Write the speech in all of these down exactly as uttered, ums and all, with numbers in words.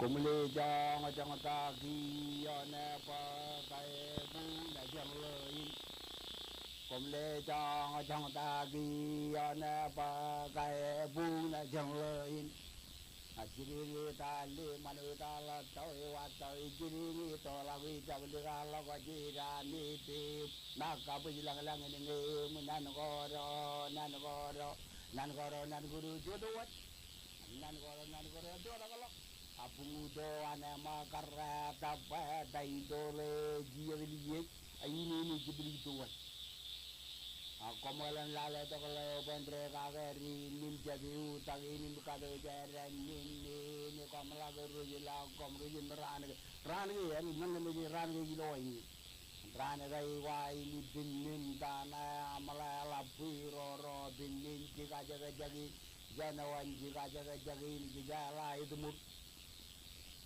Koṃle joñjoñ ta kiiō ṇe bwe ke buñ jān ḷō in. Koṃle joñjoñ ta kiiō ṇe bwe ke buñ jān ḷō in. A jidik in ta liṃ an ita ḷọk tọi wa tọi jidik in to ḷọk ijab lik a ḷọk jidani tip. Ṇa kabwij lañlañ in ñe im nan koro nan koro nan koro nan koro juon wōt. Nan koro nan koro juon ḷọk. A buñuto an ṃōkar ta bwe ta itoḷe jijet liej a inene jiblik tuwal. A koṃeḷeḷe lale tok ḷeo bwe en dekake ri nim jab iutak in im kato jera nim nim koṃ ḷak ruj ḷak koṃ ruj im raan ke raan ke en men ke mej raan ke ilo in. Raan ke iwa in ipin nim tana aṃ ḷe ḷap bwiroro pin nim jikajekjeki jān wan jikajekjeki in jikeḷa itmur.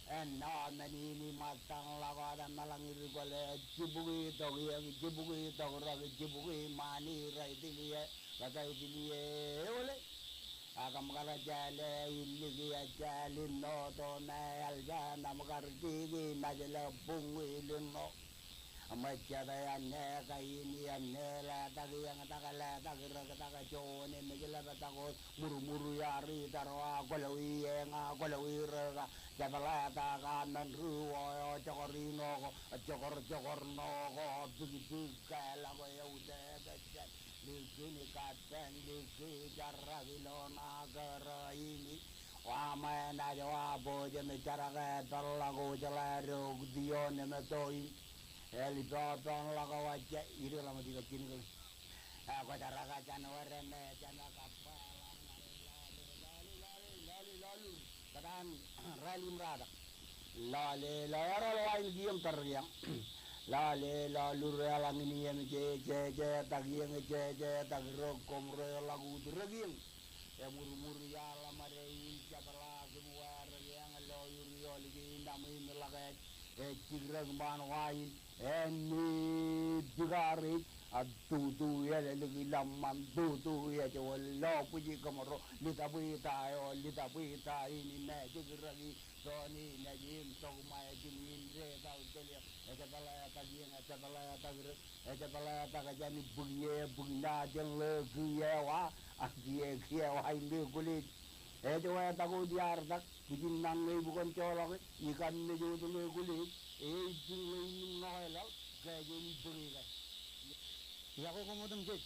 Āinwōt men in iṃōttañ ḷọk wōt eṃṃan lañ ri kwōle jibukwi tok iōk jibukwi tok rōk jibukwi ṃaan ri tilwe bwe ta tilwe eole. Ak kōṃ kar jāle iliki ejāl in ṇo to me eḷ jān aṃ kar tiki naaj lōb buñ iliṇ ṇo. Aṃ ejjete āne kain āne letak iōñ tak letak rōk tak juon im ej lōb tak wōt murmur iar itar wa kwōlwi eñ a kwōlwi rōk a jepḷetak a men ri wō eo jokor ino ko jokor jokor ṇo ko bikbik ke ḷọk eutiej ejjān likin kappān liki jarak ilo ṇa kōrā in. Wa ṃōṇōṇō wa bōjjān jarak epeḷḷọk wōj ḷe rok tion im to in. Eḷ popoon ḷọk wōj idik ḷọk ṃōj ikajjin kōn. Eo kwōjaraka jān wōr me jān kappāḷọk ḷọọlur. Kōtaan rālik im ratak. Lale lale ḷọọlur wa in kiiō im tōre kiiō. Lale ḷọọlur eḷaññe im jejetak iōñ jejetak rōk koṃ ro ḷọk ut rōk iōñ. Emurmur iaḷ ṃōde in jepḷaak im wārak eñ ḷọọlur iolik in aṃ im ḷak ej ej jikrōk ṃaan wa in. Āne jikar ej a tutu eḷelik ilọk ṃaan tutu ej wōt lo bwij kōṃro litabwita eo litabwita in im ej jikrōk in Toni nejin tok ṃae jin in re tau tele. Ejepḷetak iōñ ejepḷetak rōk ejepḷetak jān bukwi e bukwi ṇa jān ḷe kiiō wa a kiiō kiiō wa in ḷe kwōlej. Ej wetak wōt iar tak kijin ṇaṇ ṇe bukon joḷọk e ikam mej wōt ḷe kwōlej. Ej jin ḷe in ṇoke laḷ ke ej in bukwi ke. Iọkwe koṃ otemjej.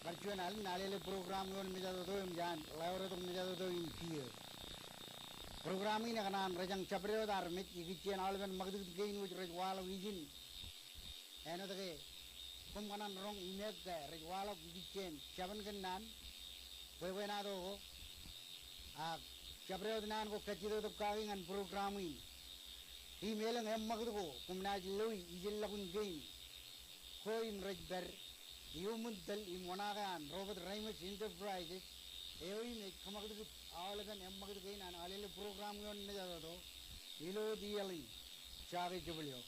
Bar juon alen alele program ioon mejatoto im jān ḷeo retok mejatoto in kiiō. Program in ekōṇaan rejañ jabdewōt armej ikijjien aolepen ṃakūtkūt kein wōj rej waḷọk ijin. Āinwōt ke koṃ kōṇaan roñ imeek ke rej waḷọk ikijjien jabōn kōnnaan bwebwenato ko. Ak jabdewōt naan ko kajjitōktōk kaki ñan program in. Im elōñ eṃṃakūt ko koṃ naaj loi ijellọkun kein. Ko im rej pād iuṃwin tōl im oṇaake an Robert Reimers Enterprises eo im ej kōṃakūtkūt aolepen eṃṃakūt kein an alele program ioon mejatoto ilo wōt iaḷ in. Jake jebōl eo.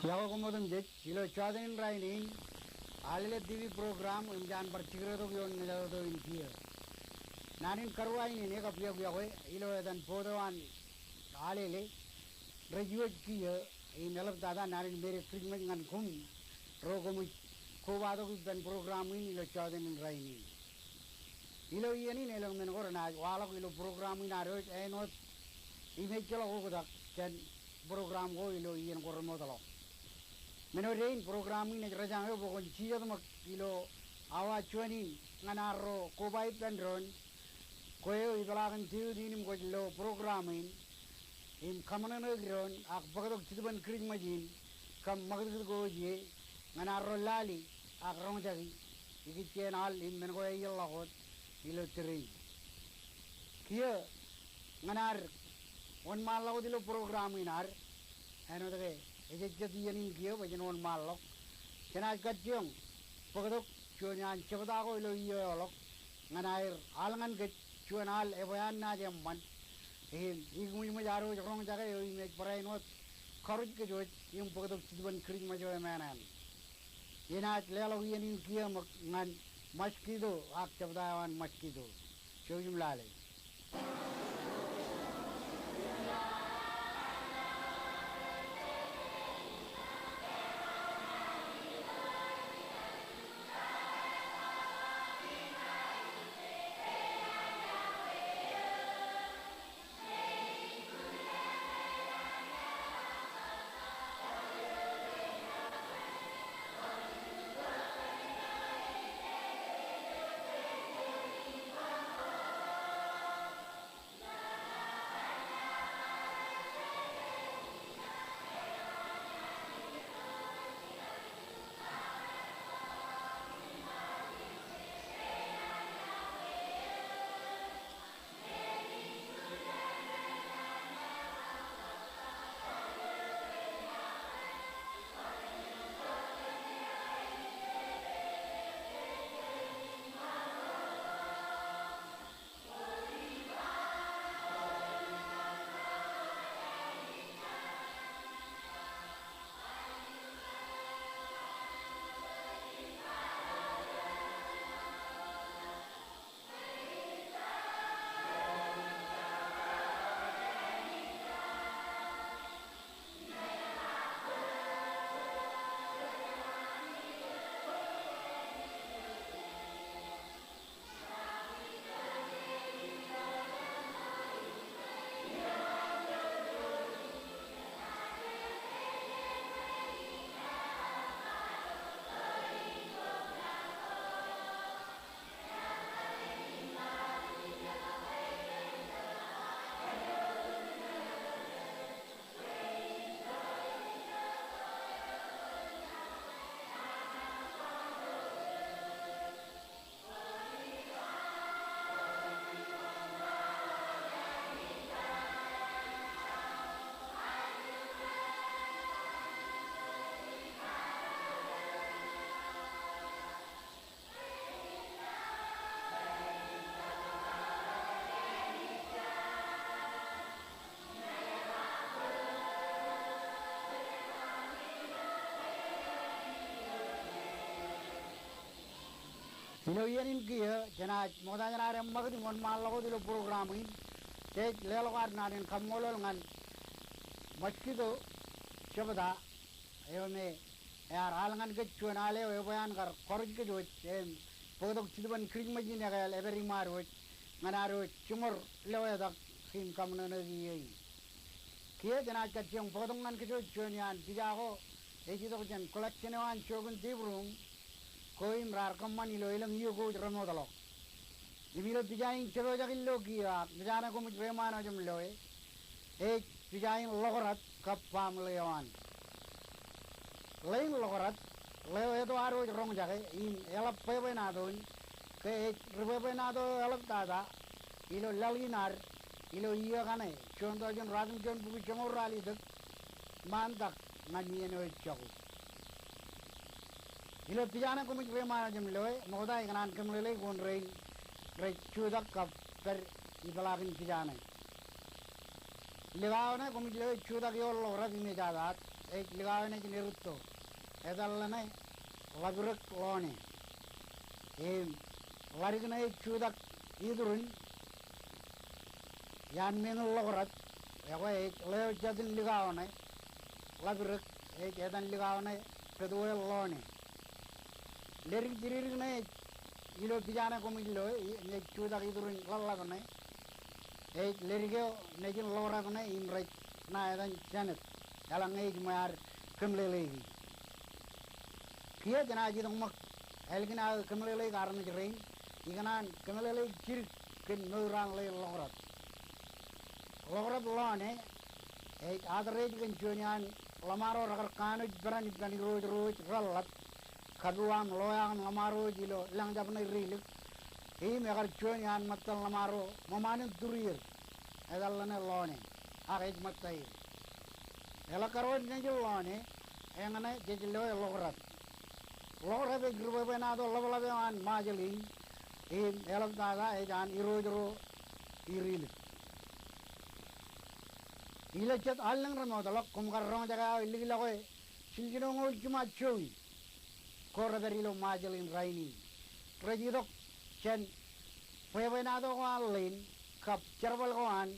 Iọkwe koṃ otemjej, ilo jọteen in rainin, Alele T V program im jaan bar jikdetok ioon ñe jatōto in kiiō. Naan in karuwainene kab iọkwe ilo etan bōd eo an Alele, rej iwōj kiiō im eḷaptata naan in Merry Christmas ñan koṃ ro koṃij kobatok ippān program in ilo jọteen in rainin. Ilo iien in elōñ men ko renaaj waḷọk ilo program in ad wōj āinwōt im ejjeḷọk oktak jān program ko ilo iien ko remootḷọk. Men eo dein program in ej rejañ eo bwe kwōn jijet ṃōk ilo awa juon in ñan arro koba ippān doon kwe eo ipeḷaakin tiutin im kwōj lo program in im kaṃōṇōṇōik doon ak bōktok Jetōb in Christmas in kab ṃakūtkūt ko ije ñan arro lali ak roñjaki ikijjien al im men ko eḷḷọk wōt ilo tōre in. Kiiō ñan ad wōnṃaanḷọk wōt ilo program in ad, āinwōt ke ejejjet iien in kiiō bwe jen wōnṃaanḷọk, jenaaj kajjioñ bōktok juon iaan jebta ko ilo iiō eoḷọk ñan aer al ñan kōj juon al ebwe an naaj eṃṃan im ikōṃōjṃōj ad wōj roñjake eo im ej barāinwōt kọruj kōj wōj im bōktok Jetōb in Christmas eo emānān. Enaaj leḷọk iien in kiiō ṃōk ñan Mosquito ak jebta eo an Mosquito. Jouj im lale. Ilo iien in kiiō, jenaaj ṃokta jān ad eṃṃakūt im wōnṃaanḷọk wōt ilo program in, jej leḷọk ad naan in kaṃṃoolol ñan Mosquito jebta eo me ear al ñan kōj juon al eo ebwe an kar kọruj kōj wōj im bōktok Jetōb in Christmas in ekāāl epād iṃaan wōj ñan ad wōj jiṃor lewōtak im kaṃōṇōṇōik iiō in. Kiiō jenaaj kajjioñ bōktok ñan kōj wōj juon iaan pija ko ej itok jān collection eo an Joachim deBrum ko im raar kōṃṃan ilo elōñ iiō ko wōj remootḷọk. Im ilo pija in jepojak in lo kiiō ak mejāne koṃij reiṃaanḷọk im loe, ej pija in Ḷokrat kab baaṃle eo an. Ḷein Ḷokrat, ḷeo eto ad wōj roñjake im eḷap bwebwenato in, ke ej ri bwebwenato eo eḷaptata ilo laḷ in ad ilo iiō kaṇe, juon tọujin ruatimjuon bukwi joñoul ralitōk ṃaantak ñan iien eo ejako. Ilo pija ṇe koṃij reiṃaanḷọk im loe, ṃokta ikōṇaan kōmeḷeḷeik wōn rein rej jutak kab pād ipeḷaakin pija ṇe. Likao ṇe koṃij loe jutak ioon Ḷokrat im ejatatak. ej likao ṇe jān erūtto. Etal ḷōṇe Ḷapirōk Ḷoone. Im ḷadik ṇe ej jutak iturin iaan meñin Ḷokrad, ekwe ej ḷeo jet in likao ṇe Ḷapirōk, ej etan likao ṇe Betwel Ḷoone. Ledik jidikdik ṇe ej ilo pija ṇe koṃij lo, im ej jutak iturin ḷōḷḷap ṇe, ej ledik eo nejin Ḷokrad ṇe im rej ṇa etan Janet. Eḷaññe ej ṃōj ad kōmeḷeḷeiki. Kiiō jenaaj itok ṃōk ālikin aō kōmeḷeḷeik armej rein, ikōṇaan kōmeḷeḷeik jidik kōn mour an ḷe Ḷokrad. Ḷokrad Ḷoone ej authorized kōn juon iaan ḷōṃaro rekar kanooj peran ippān irooj ro wōj reḷḷap, kapiwam ḷoeaak im ḷōṃaro wōj ilo lōñjab ṇe Rilik, im ekar juon iaan ṃōttan ḷōṃaro ṃōṃaan in turier. Etal ḷōṇe Ḷoone, ak ej ṃōttaier. Eḷak kar wōt nejin Ḷoone, eñṇe jej loe Ḷokrad. Ḷokrad ej ri bwebwenato ḷapḷap eo an Ṃajeḷ in, im eḷaptata ej an irooj ro Irilik. Ilo jet allōñ remootḷọk koṃ kar roñjake aō likḷọke jiljinoñoul jiṃa jowi ko rej pād ilo Ṃajeḷ in rainin. Rej itok jān bwebwenato ko an ḷein kab jerbal ko an,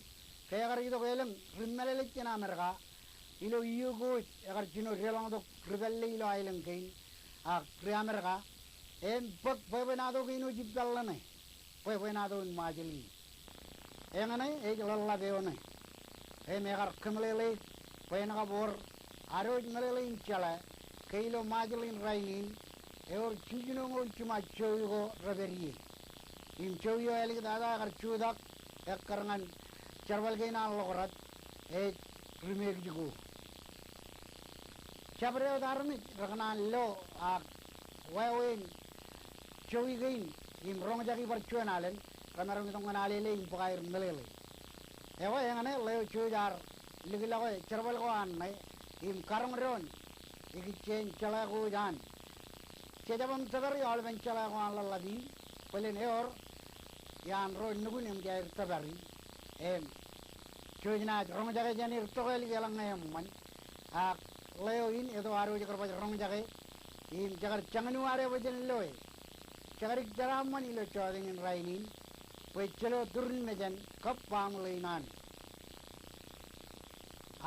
ke ekar itok elōñ ri mālōtlōt jān Amedka ilo iiō ko wōj ekar jino deḷọñtok ri pālle ilo aelōñ kein, ak ri Amedka, im bōk bwebwenato kein wōj ippān ḷōṇe, bwebwenato in Ṃajeḷ in. Eñṇe ej ḷōḷḷap eo ṇe. Im ekar kōmeḷeḷeik bwe en kab wōr ad wōj meḷeḷe in jeḷā ke ilo Ṃajeḷ in rainin ewōr jiljinoñoul jiṃa jowi ko rej pād ie. Im jowi eo āliktata ekar jutak ekkar ñan jerbal kein an Ḷokrad, ej ri Mexico. Jabdewōt armej rekōṇaan lo ak wāween jowi kein im roñjaki bar juon alen, remaroñ itok ñan alele im bōk aer meḷeḷe. Ekwe eñṇe ḷeo jouj ear likḷọke jerbal ko an ṇe im karoñ doon ikijjeen jeḷā ko wōj an. Jejab im tōpar aolepen jeḷā ko an ḷōḷḷap in, bōlen ewōr iaan ro nukun eṃōj aer tōpar. Im jouj naaj roñjake jān er tokālik eḷaññe eṃṃan. Ak ḷeo in eto ad wōj kar baj roñjake im jekar jañin wōt ewe jen loe. Jekar jeraaṃṃan ilo jọteen in rainin bwe jelo turin mejān kab baaṃle in an.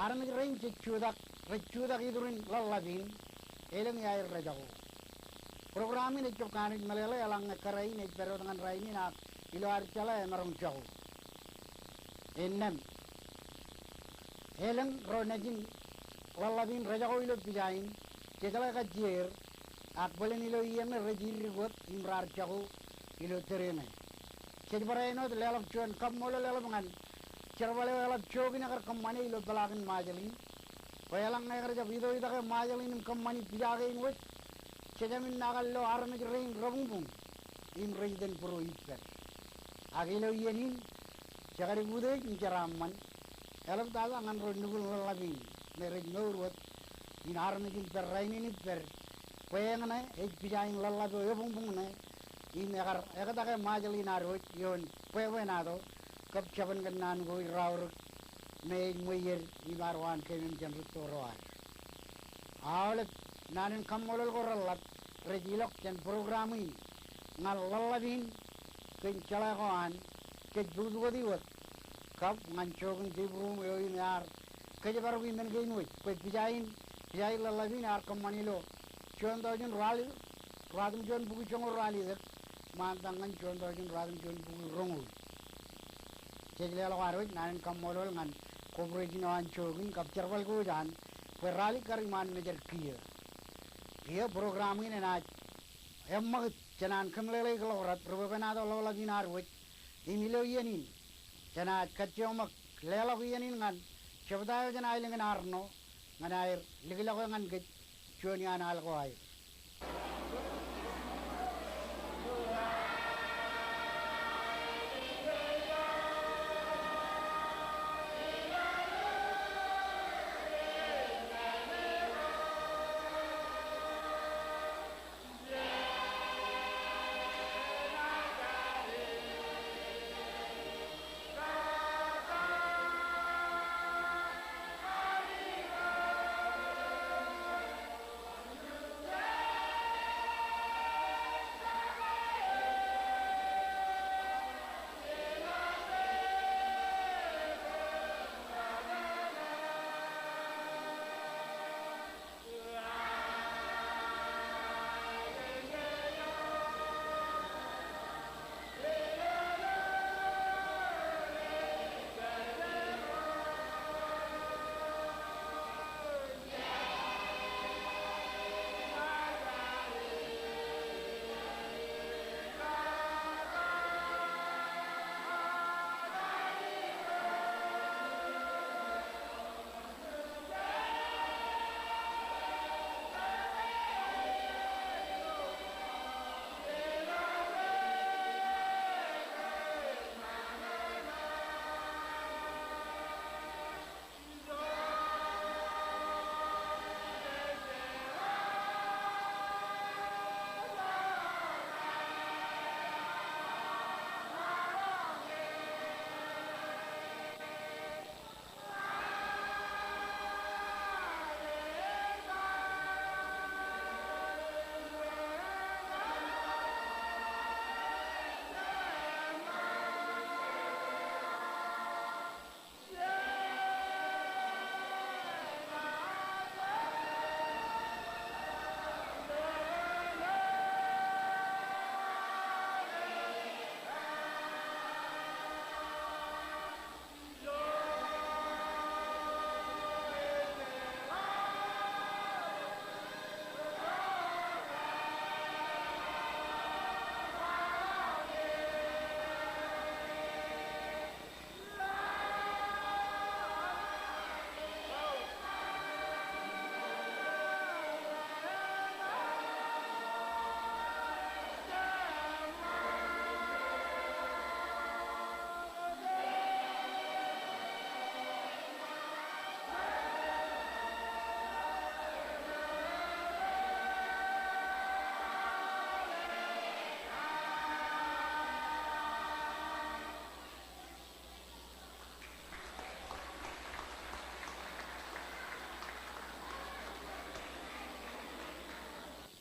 Armej rein jej jutak, rej jutak iturin ḷōḷḷap in, elōñ iaer rejako. Program in ejjab kanooj meḷeḷe eḷaññe kōrā in ej pād wōt ñan rainin ak ilo ad jeḷā emaroñ jako. Innām, elōñ ro nejin ḷōḷḷap in rejako ilo pija in, jejeḷā kajjieer, ak bōlen ilo iien ṇe rej idik wōt im raar jako ilo tōre ṇe. Jej barāinwōt leḷọk juon kaṃṃoolol eḷap ñan jerbal eo eḷap jook in ekar kōṃṃane ilo peḷaakin Ṃajeḷ in. Bwe eḷaññe ekar jab itoitake Ṃajeḷ in im kōṃṃani pija kein wōj, jejāmin naaj lo armej rein rebuñbuñ im rej iten būro ippād. Ak ilo iien in, jekar utiej im jeraaṃṃan, eḷaptata ñan ro nukun ḷōḷḷap in me rej mour wōt in armej in pād rainin ippād, bwe eñṇe ej pija in ḷōḷḷap eo ebuñbuñ ṇe, im ekar ektake Ṃajeḷ in ad wōj ioon bwebwenato kab jabōn kōnnaan ko ej raorōk me ej ṃweied im ad waan keemem jān rūtto ro ad. Aolep naan in kaṃṃoolol ko reḷap rej ilọk jān program in ñan ḷōḷḷap in kōn jeḷā ko an, jej pukpukoti wōt, kab ñan jook in kebūroṃ eo im ear kōjparok iṃōn kein wōj bwe pija in, pija in ḷōḷḷap in ear kōṃṃan ilo juon tọujin ruo, ruatimjuon bukwi joñoul ruwalitōk ṃaantak ñan juon tọujin ruatimjuon bukwi roñoul. Jej leḷọk ad wōj naan in kaṃṃoolol ñan kobrijin eo an jook in kab jerbal ko wōj an bwe raar kar iṃaan mejed kiiō. Kiiō program in enaaj eṃṃakūt jān an kōmeḷeḷeik ḷọkrad ri bwebwenato ḷōḷḷap in ad wōj. Im ilo iien in jenaaj kajjioñ ṃōk leḷọk iien in ñan jebta eo jān aelōñ in Arṇo ñan aer likḷọke ñan kōj juon iaan al ko aer.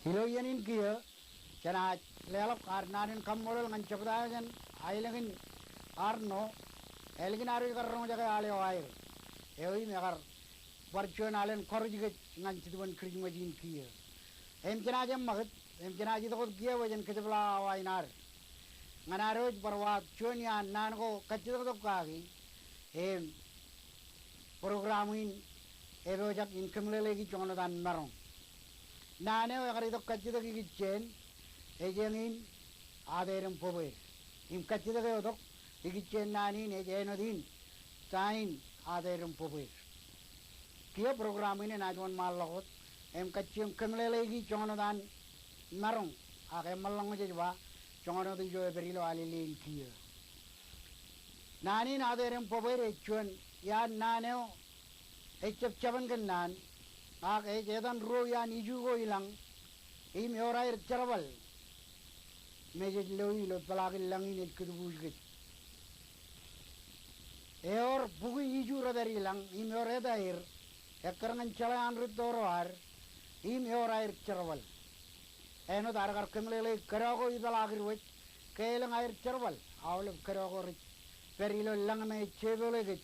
Ilo iien in kiiō, jenaaj leḷọk ad naan in kaṃṃoolol ñan jebta eo jān aelōñ in Arno, ālikin ad wōj kar roñjake al eo aer. Eo im ekar bar juon alen kọruj kōj ñan Jetōb in Kirismas in kiiō. Im jenaaj eṃṃakūt, im jenaaj itok wōt kiiō bwe jen kōjepḷaak awa in ad. Ñan ad wōj bar wa juon iaan naan ko kajjitōktok kaki, im program in epojak in kōmeḷeḷeiki joñan wōt an maroñ. Naan eo ekar itok kajjitōk ikijjien, ej eñin Ateirem Bōbweer. Im kajjitōk eo tok ikijjien naan in ej āinwōt in, ta in Ateirem Bōbweer. Kiiō program in enaaj wōnṃaanḷọk wōt, im kajjioñ kōmeḷeḷeiki joñan wōt an maroñ, ak eṃṃanḷọk ñe jej ba, joñan wōt ijo epād ilo alele in kiiō. Naan in Ateirem Bōbweer ej juon iaan naan eo ejjab jabōn kōnnaan, ak ej etan ruo iaan iju ko ilañ, im ewōr aer jerbal me jej loe ilo peḷaakin lañ in ej kōtbuuj kōj. Ewōr bukwi iju rej pād ilañ, im ewōr etaer, ekkar ñan jeḷā an rūtto ro ad, im ewōr aer jerbal. Āinwōt ad kar kōmeḷeḷeik kōdọ ko ipeḷaakidiwōj, ke elōñ aer jerbal, aolep kōdọ ko rej pād ilo lañ me ej jepoḷe kōj,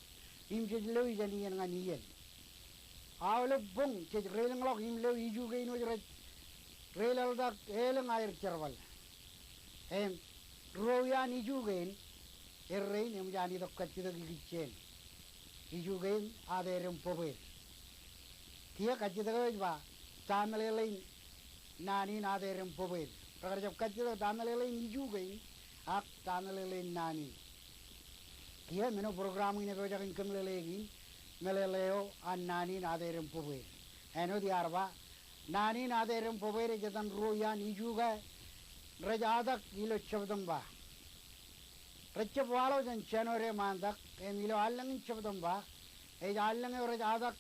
im jej loe jān iien ñan iien. Aolep boñ jej reilōñḷọk im loe iju kein wōj rej reilaḷtak elōñ aer jerbal. Im ruo iaan iju kein, errein eṃōj an itok kajjitōk ikijjien. Iju kein Ateirem Bōbweer. Kiiō kajjitōk eo ej ba, ta meḷeḷein naan in Ateirem Bōbweer. Rekar jab kajjitōk ta meḷeḷein iju kein, ak ta meḷeḷein naan in. Kiiō men eo program in epojak in kōmeḷeḷeiki, meḷeḷe eo an naan in Ateirem Bōbweer. Āinwōt iar ba, naan in Ateirem Bōbweer ej etan ruo iaan iju ke rej atak ilo September. Rej jab waḷọk jān January ṃaantak, im ilo allōñ in September, ej allōñ eo rej atak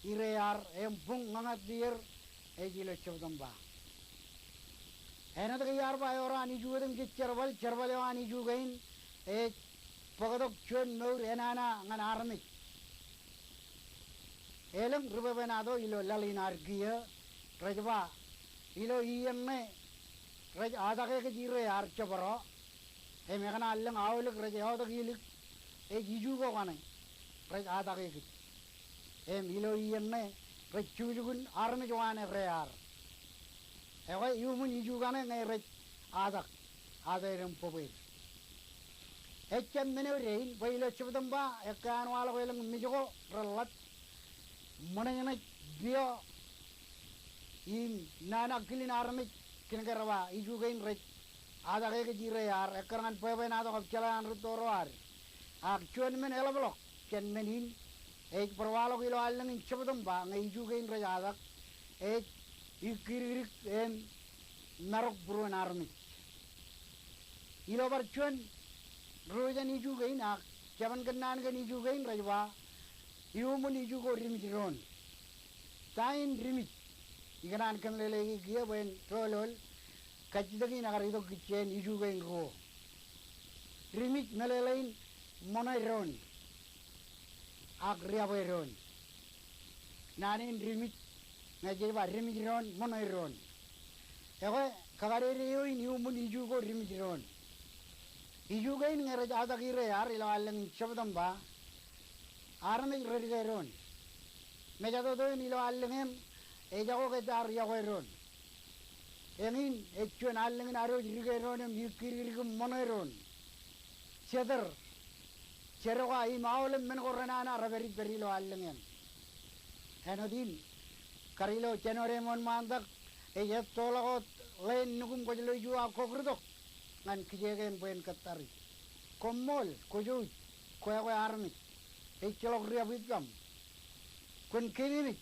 ire ear, im buñ ñañat ier ej ilo September. Āinwōt ke iar ba ewōr an iju otemjej jerbal, jerbal eo an iju kein ej bōktok juon mour enana ñan armej. Elōñ ri bwebwenato ilo laḷ in ad kiiō rej ba, ilo iien ṇe rej atak ekōj ire ear jebdọọ, im ekōṇaan lōñ aolep rej eotok ilik, ej iju ko kaṇe rej atak ekōj. Im ilo iien ṇe rej jukjukun armej waanōk ri ear. Ekwe iuṃwin iju kaṇe ñe rej atak, Ateirem Bōbweer. Ejjab men eo dein bwe ilo September ekkā an waḷọk elōñ mej ko reḷḷap, ṃōṇōṇō, piọ, im nana kilin armej, kōn ke rej ba iju kein rej atak ekōj ire ear, ekkar ñan bwebwenato kab jeḷā an rūtto ro ad. Ak juon men eḷapḷọk jān men in, ej bar waḷọk ilo allōñ in September ñe iju kein rej atak, ej ikkidikdik im marok būruon armej. Ilo bar juon ruo jān iju kein ak jabōn kōnnaan kōn iju kein rej ba, iuṃwin iju ko rimij doon. Ta in rimij? Ikōṇaan kōmeḷeḷeiki kiiō bwe en doḷoḷ kajjitōk in ekar itok ikijjien iju kein ruo. Rimij meḷeḷein ṃōṇe doon ak riabwe doon. Naan in rimij, ñe jej ba rimij doon, ṃōṇe doon. Ekwe, kōkadede eo in iuṃwin iju ko rimij doon. Iju kein ñe rej atak ire ear ilo allōñ in September, armej redike doon. Mejatoto in ilo allōñ eṇ, ejako ke jaar yokwe doon. Eñin ej juon allōñ in adwōj dike doon im ikkidikdik im ṃōṇe doon. Jetōr, jedoka im aolep men ko renana rej pād ippād ilo allōñ eṇ. Āinwōt in, kar ilo January ṃōn ṃaantak, ej ettoḷọk wōt ḷeen nukum kwōj lo iju aō kọkkure tok ñan kijeek eṇ bwe en kōttari. Koṃṃool, kwōj jouj, kwō ekwe armej. Ejjeḷọk riab ippaṃ. Kwōn keememej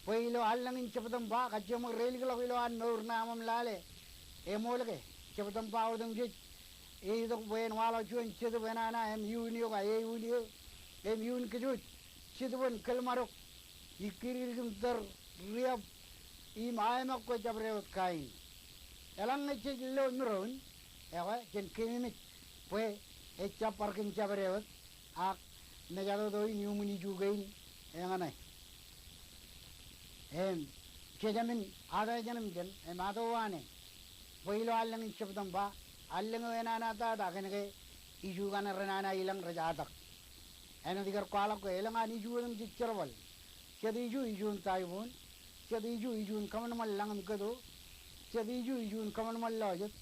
bwe ilo allōñ in September, kajjioñ ṃōk reilikḷọk ilowaan mour ṇe aṃ im lale. Eṃool ke, September otemjej, ej itok bwe en waḷọk juon jetōb enana im iuun eok aō iuun eō, im iuun kōj wōj, jetōbwōn kōḷmānḷọk, ikkidikdik im tōr riab, im aeṃ ak kwō jabdewōt kain. Eḷaññe jej lo maroñ, ekwe jen keememej bwe ejjab bar kōn jabdewōt, ak mejatoto in iuṃwin iju kein eñṇe. Im Jejāmin ato ejānam jān, im ato waane. Bwe ilo allōñ in September, allōñ eo enana tata kōnke iju kaṇe renana ilañ rej atak. Āinwōt ikar kwaḷọk ke elōñ an iju otem jej jerbal. Jet iju, ijun typhoon. Jet iju, ijun kōṃanṃan lañ im kōto. Jet iju, ijun kōṃanṃan lọjet.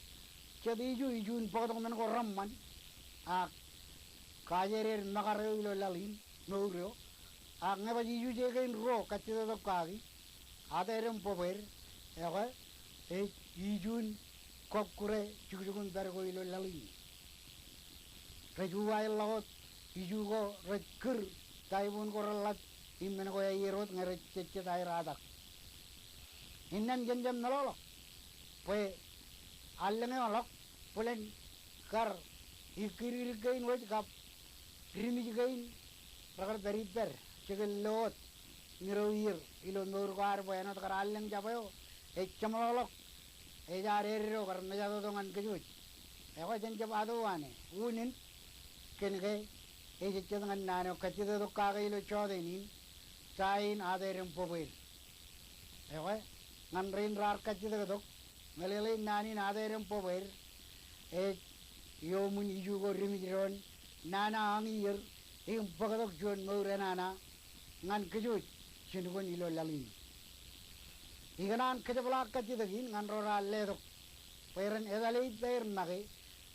Jet iju, ijun bōktok men ko reṃṃan. Ak kajeded makar eo ilo laḷ in, mour eo. Ak ñe baj iju je kein ruo kajjitōktok kaki, ato ed im bōbwed, ekwe, ej ijun kọkkure jukjuk im pād ko ilo laḷ in. Rej uwaerḷọk wōt iju ko rej kūr, typhoon ko reḷḷap, im men ko āier wōt ñe rej jejjet aer atak. Innām jen jab meḷọkḷọk bwe allōñ eo ḷọk bōlen kar ikkidikdik kein wōj kab rimij kein rekar pād ippād jikin lo wōt ñiro iier ilo mour ko ad bwe āinwōt kar allōñ jab eo ej jeṃḷọkḷọk, ej ad eddo kar mejatoto ñan kōj wōj. Ekwe jen jab ato waane, unin kōnke ejejjet ñan naan eo kajjitōktok kake ilo jọteen in, ta in ato ed im bōbwed. Ekwe, ñan rein raar kajjitōktok, meḷeḷein naan in ato ed im bōbwed, ej iuṃwin iju ko rimij doon, nana añiier, im bōktok juon mour enana, ñan kōj wōj, jinoin ilo laḷ in. Ikōṇaan kōjepḷaak kajjitōk in ñan ro raar letok, bwe ren etale ippāer make,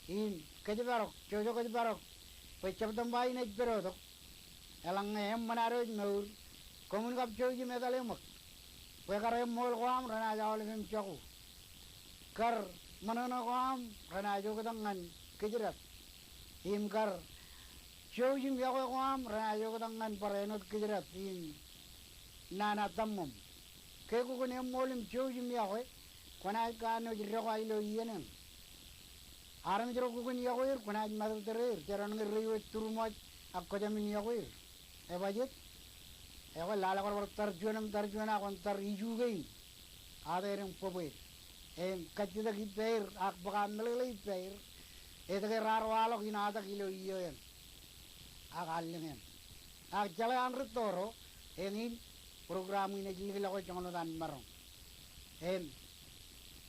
im kōjparok, jouj kōjparok, bwe September in ej pād tok, eḷaññe eṃṃan ad wōj mour, koṃwin kab jouj im etale ṃōk. Bwe kar eṃṃool ko aṃ renaaj aolep im jako. Kar ṃōṇōṇō ko aṃ renaaj oktak ñan kōjdad. Im kar jouj im yokwe ko aṃ renaaj oktak ñan bar āinwōt kōjdad im nana taṃṃōṃ. Ke kwōn eṃṃool im jouj im yokwe, kwōnaaj kanooj dekwa ilo iien eṇ. Armej ro kwōn yokwe er, kwōnaaj matōttōr er, jeroñ ñe reiwōj turṃooj ak kwō jāmin yokwe er. Ebajjeet? Ekwe lale kwaar bar tar juon im tar juon ak kwōn tar iju kein, ato ed im bōbwed. Im kajjitōk ippāer ak bōk aō meḷeḷe ippāer etke raar waḷọk in atak ilo iiō eṇ ak allōñ eṇ. Ak jeḷā an rūtto ro, eñin program in ej likḷọk joñan wōt an maroñ. Im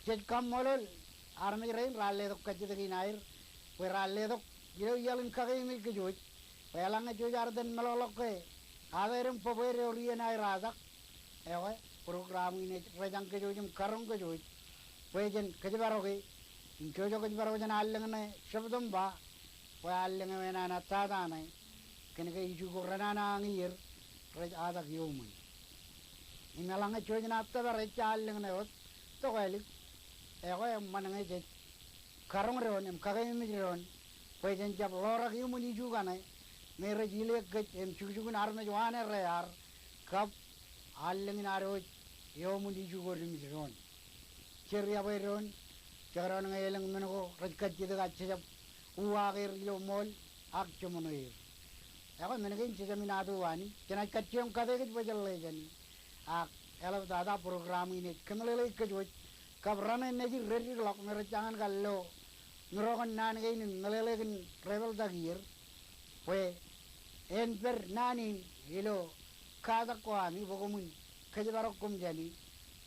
jej kaṃṃoolol armej rein raar letok kajjitōk in aer, bwe raar letok ilo iaḷ in kakeememej kōj wōj, bwe eḷaññe jej ar itōn meḷọkḷọk ke ato ed im bōbwed ewōr iien aer atak, ekwe, program in ej rejañ kōj wōj im karoñ kōj wōj bwe jen kōjparoke im jouj kōjparok jān allōñ ṇe September, bwe allōñ eo enana tata ṇe, kōnke iju ko renana añiier rej atak iuṃwin. Im eḷaññe jej naaj tōpar ejja allōñ ṇe wōt, tokālik, ekwe eṃṃan ñe jej karoñ doon im kakeememej doon bwe jen jab ḷorak iuṃwin iju kaṇe me rej ilek kōj im jukjukun armej waane rear kab allōñ in ad wōj iuṃwin iju ko rimij doon. Jer iọkwe doon, jekdọọn ñe elōñ men ko rej kajjitōk ak jejab uwaak er ilo ṃool ak joñan er. Ekwe men kein jejāmin ato waane, jenaaj kajjioñ kate kōj bwe jen ḷe jāni. Ak eḷaptata program in ej kōmeḷeḷeik kōj wōj kab raṇe nejid reddikḷọk me rej jañin kar lo ṃiro kōn naan kein im meḷeḷe kōn rebōḷtak iier, bwe en pād naan in ilo katak ko ami bwe koṃwin kōjparok koṃ jāni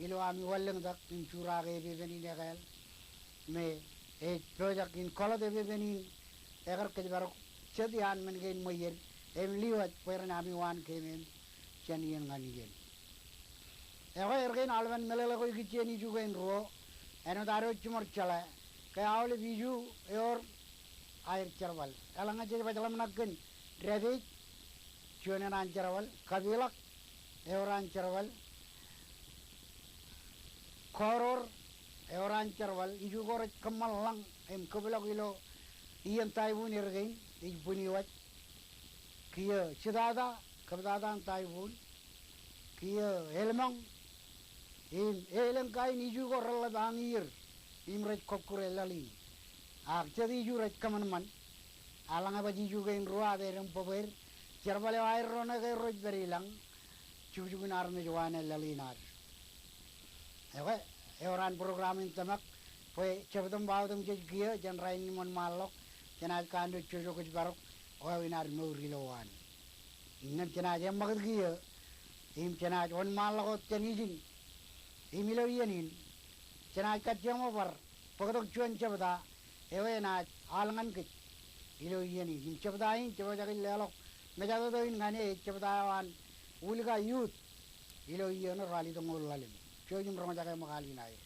ilo ami wanlōñtak im juraake epepen in ekāāl me ej pojak in kọḷọt epepen in ekar kōjparok jet iaan men kein ṃweied im liwaj bwe ren ami waan keemem jān iien ñan iien. Ekwe er kein aolepen meḷeḷe ko ikijjien iju kein ruo, āinwōt ad wōj jiṃor jeḷā ke aolep iju ewōr aer jerbal. Eḷaññe jej baj ḷōmṇak kōn dāpij, juon eṇ an jerbal, kapiḷọk, ewōr an jerbal, kọọrọọr, ewōr an jerbal, iju ko rej kōṃṃan lañ im kōpḷọk ilo iien typhoon er kein ej bwini waj. Kiiō jitata, kōptata an typhoon. Kiiō elmoñ, im elōñ kain iju ko reḷḷap añiier im rej kọkkure laḷ in. Ak jet iju rej kōṃanṃan, eḷaññe baj iju kein ruo, ato ed im bōbwed, jerbal eo aerro ṇe ke rej pād ilañ, jukjukun armej waane laḷ in ad. Ekwe, ewōr an program in tōmak bwe September otemjej kiiō jān rainin im wōnṃaanḷọk, jenaaj kanooj jouj kōjparok wāween ad mour ilowaan. Innām jenaaj eṃṃakūt kiiō im jenaaj wōnṃaanḷọk wōt jān ijin Im ilo iien in, jenaaj kajjioñ bar bōktok juon jebta eo enaaj al ñan kōj ilo iien in. Im jebta in, jepojak in leḷọk mejatoto in ñan e, jebta eo an Wilka Youth ilo iien eo ralitōñoul ḷalem. Jouj im roñjake ṃōk al in aer.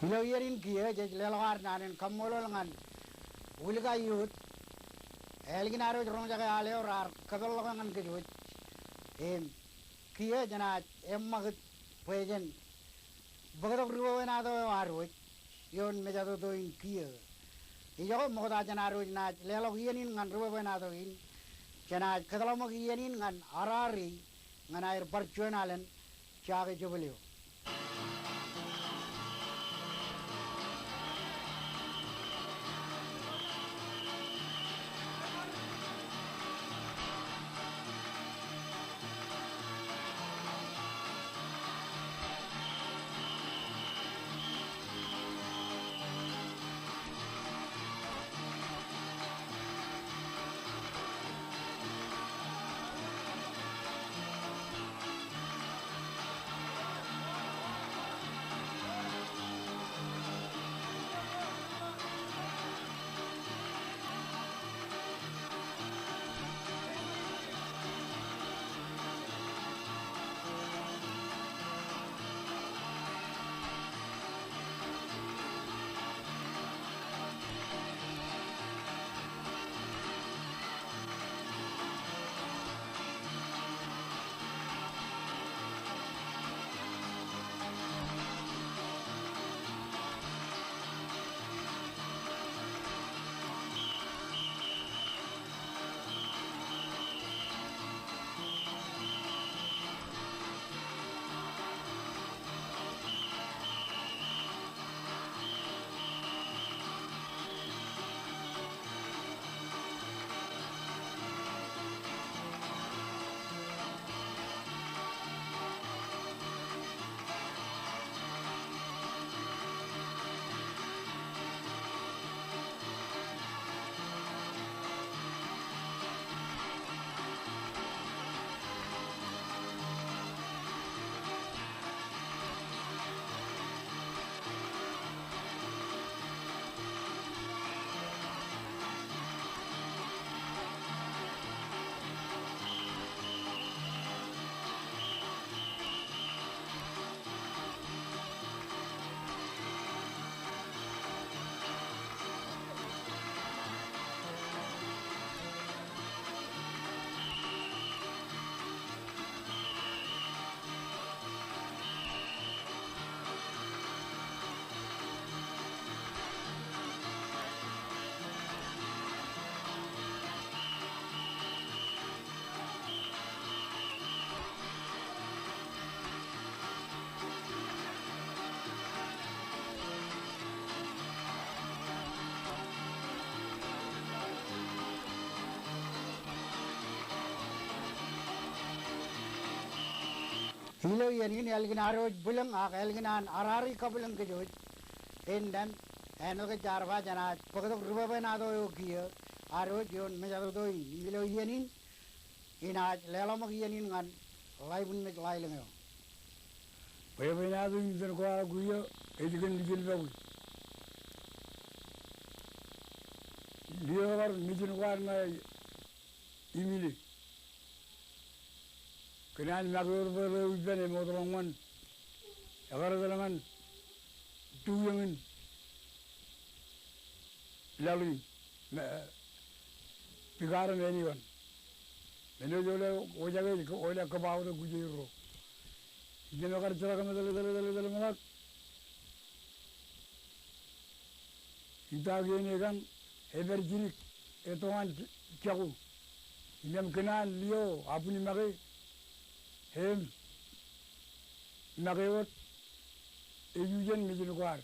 Ilo iien in kiiō jej leḷọk ad naan in kaṃṃoolol ñan Wilka Youth ālikin ad wōj roñjake al eo raar kōpeḷḷọk ñan kōj wōj. Im kiiō jenaaj eṃṃakūt bwe jen bōktok ri wāween ato eo ad wōj ioon mejatoto in kiiō. Ijoke ṃokta jān ad wōj naaj leḷọk iien in ñan ri wāween ato in, jenaaj kōtḷọk ṃōk iien in ñan R R E ñan aer bar juon alen Jake Jebōl eo. Im ilo iien in ālikin ad wōj bwilōñ ak ālikin an ad ri kabwilōñ kōj wōj, innām āinwōt ke jaar ba jenaaj bōktok ri bwebwenato eo kiiō, ad wōj ioon mejatoto in. Im ilo iien in, inaaj leḷọk ṃōk iien in ñan ḷaibwin mej ḷailōñ eo. Bwebwenato in ippān kwaḷọk kiiō ej kōn Mijin Paki. Liō kar Mijin Kwaar ña imile. Kōn an make eo rej bōk ḷeo ippān emootḷọk ñan, ekar etal ñan tu iien in laḷ in, me, Pikar Menikon. Men eo ej wōle wōjake ej wōle kōbaatok kujeier ro. Innām ekar jerak im etal, etal, etal, etal ṃōḷaak. Ita kien ekañ, epād jidik, etoḷ an jako. Innām kōn an liō abwin make, im make wōt, ej ijeṇ Mijin Kwaar.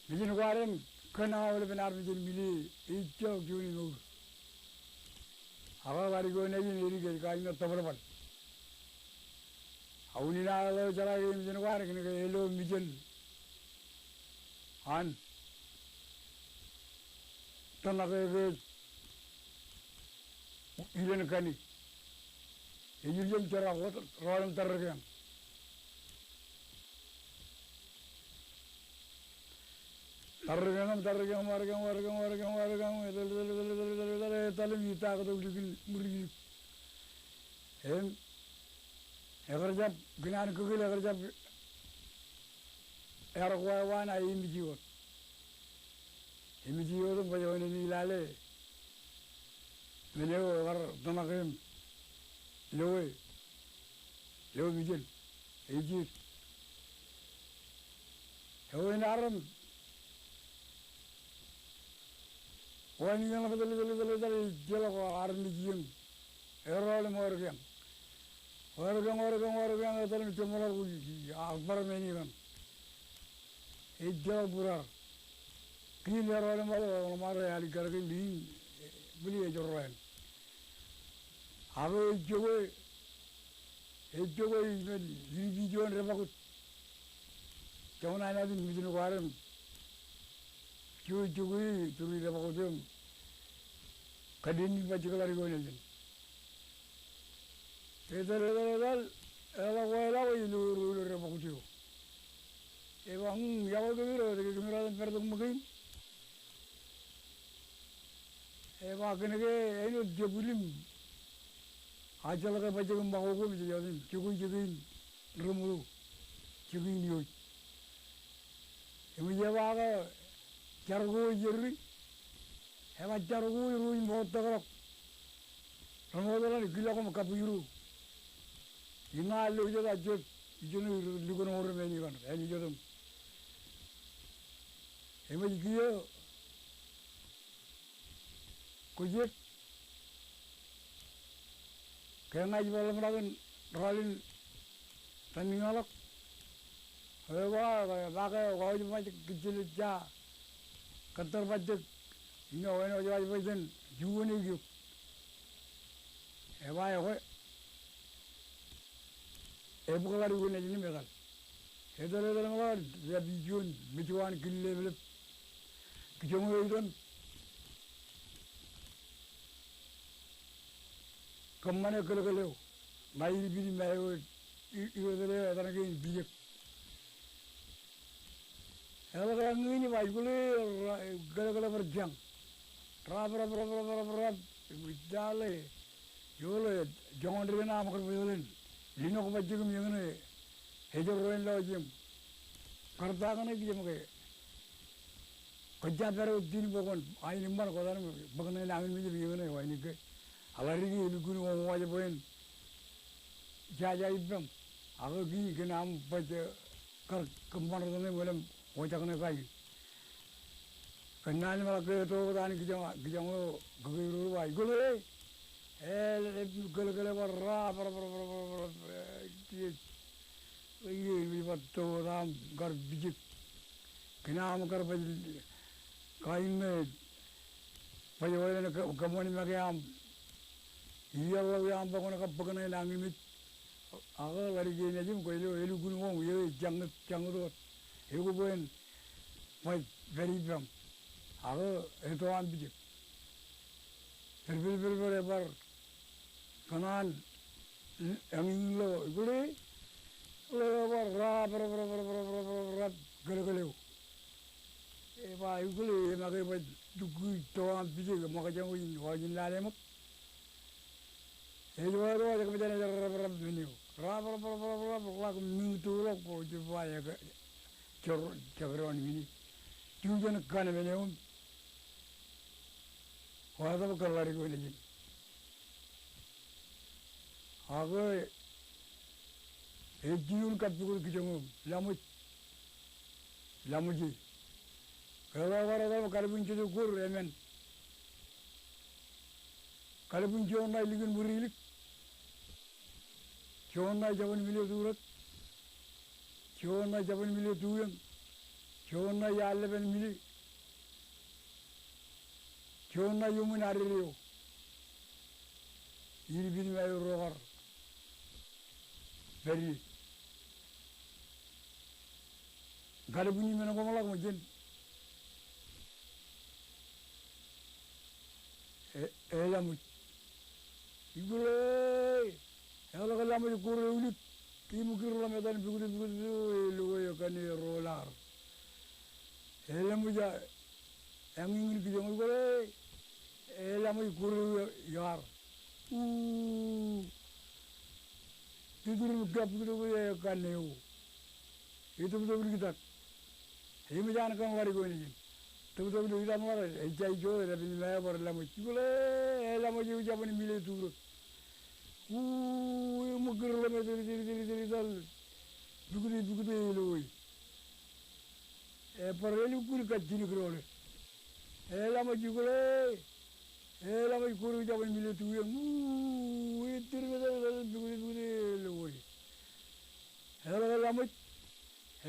Mijin Kwaar im kōn aolepen armej in mile, ejjeḷọk juon emour. Ak ḷadik eo nejin edik ej kain eo tōbalbal. Ak unin aō ḷeo jeḷā ke Mijin Kwaar kōn ke elo mijen an tōmak eo ke ej ilōn kani. Ej iljen jerak wōt, rọọl im tōrrikeañ. Tōrrikeañ im tōrrikeañ, tōrrikeañ, tōrrikeañ, tōrrikeañ, etal, etal, etal, etal, etal, etal, etal, etal im ita kōtōk likin ṃwirjilip. Im ekar jab, kōn an kōkōl ekar jab ear kwaikwaan aō emiji wōt. Emiji wōt im baj wāween in ilale men eo ekar tōmak im loe, loe mijen. Ej jijet. Eo in armej wāween in etal, etal, etal, etal, ejjeḷọk armej iien. Erọọl im ewōr keañ. Ewōr keañ, ewōr keañ, ewōr keañ, etal im jeṃḷọk uj, ak bar men eo kaṇ. Ejjeḷọk būruar. Kiin erọọl im ewōr, ewōr ṃae ro alikkar ke in, bōlen ej jorrāān. Ak eo ejjokwe, ejjokwe ippān, ilipijuon debakūt. Joñan āinwōt in Mijin Kwaar im. Jokwe, jokwe, turi debakūt im kōddein in bajjek ḷadik eo nejin. Etal, etal, etal, eḷak wāween ḷọk ilo, ilo, ilo debakūt eo. Ej ba, mm, iọkwe kōmiro, etke kōmiro etan pād tok ṃōk in? Ej ba kōn ke āinwōt jebwil im ajjeḷọk ke bajjek im ṃakoko im jej jokwe jekwe in reṃoto, jekwe in iiō. Im ej ba ke jar ko ej jerri, ej ba jar ko ej ruo in ṃoottok ḷọk. Reṃootḷọk in kilọk im kabwiru. Im ña lo jet a jet, ijeṇe lukkuun ewōr men eo kaṇ, āinwōt jet im. Im ej kiiō Kwōj jet, ke ña ij bar ḷōmṇak in rọọl in taniñaḷọk. Eo ba, ba ke wōj bajjek, kōjjel ejja kōttar bajjek. Im eo wōj bajjek jān juon eok. Ej ba ekwe. Ebōk ḷadik eo nejin im etal. Etal, etal, etal, ejjab ijuon mej ko an killeplep. Kijoñ eo itok. Kōṃṃane kōlkōl eo. Ṇa ilpid im eo, i-, iwōj eo etan kein bijek. Eḷak eñin im ej kwōle, ra-, kōlkōl eo bar jañ. Rab, rab, rab. Im ij tale. Eo ḷe, joñan dikon aṃ kar bōlen. Linọk bajjek im eñin ej jorrāān lọjiem. Kar ta kaṇe kijem ke. Kwōj jab pād wōt tiinbōk wōn, aenōṃṃan kwōj tar im bōk ṇe nañinmej im eñin ej wānōk ke. Eḷadik e lukkuun wōnṃaanḷọk bwe en jaja ippaṃ. Ak kiiō kōn aṃ baj, eh, kar kōṃṃan tok ñe ṃweo im wōjak ṇe kain. Kōnnaan im eḷak ke eto wōt an kijoñ, kijoñ eo kōkōjro ro ba, ij kwōle. Ej, ej, kōlkōl eo bar rab, rab, rab, rab, rab, rab, eh, ej, ej, ej, ej, bar to wōt aṃ kar bijek. Kōn aṃ kar baj, kain ṇe, baj wāween kō-, kōṃṃan make aṃ. Iar ḷọk iaan bwe kwōn kab bōk ṇe nañinmej. Ak ḷaddik e nejūṃ kwōj lo elukkuun wōm, eo ej jaññit, jaññit wōt. Eokwe bwe en baj pād ippaṃ. Ak eto aṃ pijik. Erbōd, bōd, bōd, ebar kōṇaan eñin lo, ekwōle, lo ebar ra, bōd, bōd, bōd, bōd, bōd, bōd, kōlkōl eo. Eba, ekwōle, emake baj lukkuun to aṃ pijik, ṃōkaj jān wōj in, wōj in lale ṃōk. Ej wāween eo, ej kōmejān ej rarrab men eo. Rarrab, rarrab, rarrab, ḷak miñtūḷọk bwe ej ba ej, ej, ej kōdọọn men e. Jujen kan men eo. Wāween eo kōn ḷaddik eo nejin. Ak ej jilun kappukot kijoñ eo. Laṃōj. Laṃōj e. Ke eḷap bar etal im kalbwin jejok kor emān. Kalbwin juon ṇae likin ṃwiri ilik. Juon ṇae jabōn mile turōk. Juon ṇae jabōn mile tuiōñ. Juon ṇae iar lepen mile. Juon ṇae iuṃwin added eo. Ilpin im aerro kar pād ie. Kalbwini men ko ṃōḷak ṃōjin. E, e laṃōj. Ekwōle, eḷak laṃōj kor eo ilik. Im kūr ḷōmatan bukut, bukut, bukut, e loe kaṇe ro laar. E laṃōj a, eñin kijoñ ekwōle, e laṃōj kor eo iar. Uu. Titur im kab bukut, bukut, e kaṇe eo. Etōptōp liktak. Eṃōj an kōn ḷaddik eo nejin. Tōptōp liktak ṃōḷak, ejja ijo, e dāpin im aer bar laṃōj. Ekwōle, e laṃōj eo jabōn mile turōk. Uu, eṃōj kūr ḷōmatan, tōl, tōl, tōl, tōl. Bukut, bukut, e loe. Ebar elukkuun kajjin kōdọọle. E laṃōj ekwōle. E laṃōj kor eo jabōn mile tuiōñ. Uu, e tir metal, metal, bukut, bukut, e loe. Eḷak laṃōj,